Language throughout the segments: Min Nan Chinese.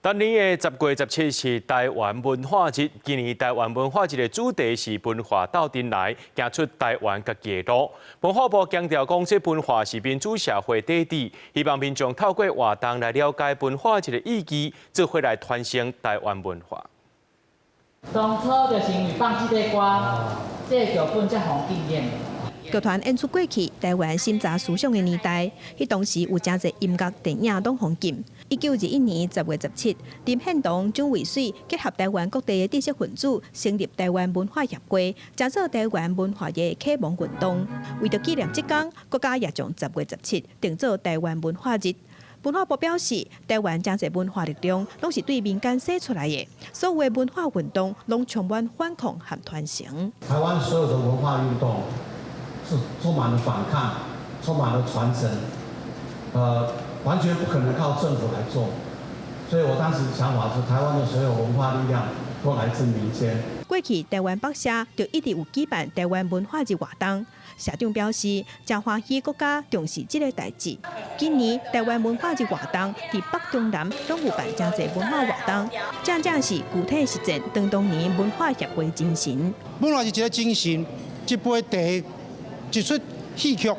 今年的10月17是台灣文化日，今年台灣文化日的主題是文化鬥陣來，行出台灣家己的路。文化部強調講，這文化是民主社會底底，希望民眾透過活動來了解文化日的意義，做伙來傳承台灣文化。當初就是因為放這个歌，這个劇本才予禁演。劇團演出過去台灣審查思想的年代，彼當時有誠濟音樂、電影攏予禁。1921年10月17，林獻堂、蔣渭水結合台灣各地的知識分子，成立台灣文化協會，成做台灣文化的啟蒙運動。為著紀念這工，國家也將十月十七定做台灣文化日。文化部表示，台灣誠濟文化力量攏是對民間生出來的，所有的文化運動攏充滿反抗和傳承。台灣所有的文化運動是充滿了反抗，充滿了傳承，完全不可能靠政府來做，所以我當時想法是，台灣的所有文化力量都來自民間。過去台灣北社就一直有舉辦台灣文化日活動，社長表示，誠歡喜國家重視這个代誌。今年台灣文化日活動佇北中南攏有辦誠濟文化活動，正正是具體實踐當年文化協會精神。文化是一个精神，一杯茶，一齣戲曲，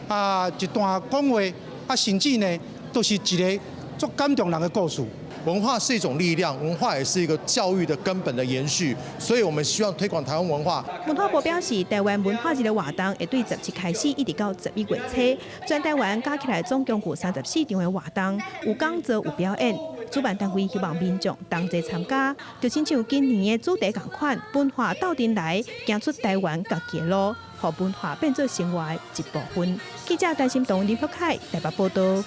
啊，一段講話，啊，甚至呢，都是一个足感動人的故事。文化是一種力量，文化也是一個教育的根本的延續，所以我們希望推廣台灣文化。文化部表示，台灣文化日的活動會對17開始，一直到11月初，全台灣加起來總共有34場的活動，有講座、有表演。主辦單位希望民眾同齊參加，就親像今年的主題仝款，文化鬥陣來，行出台灣家己的路，予文化變做生活的一部分。記者陳心彤、林福凱台北報道。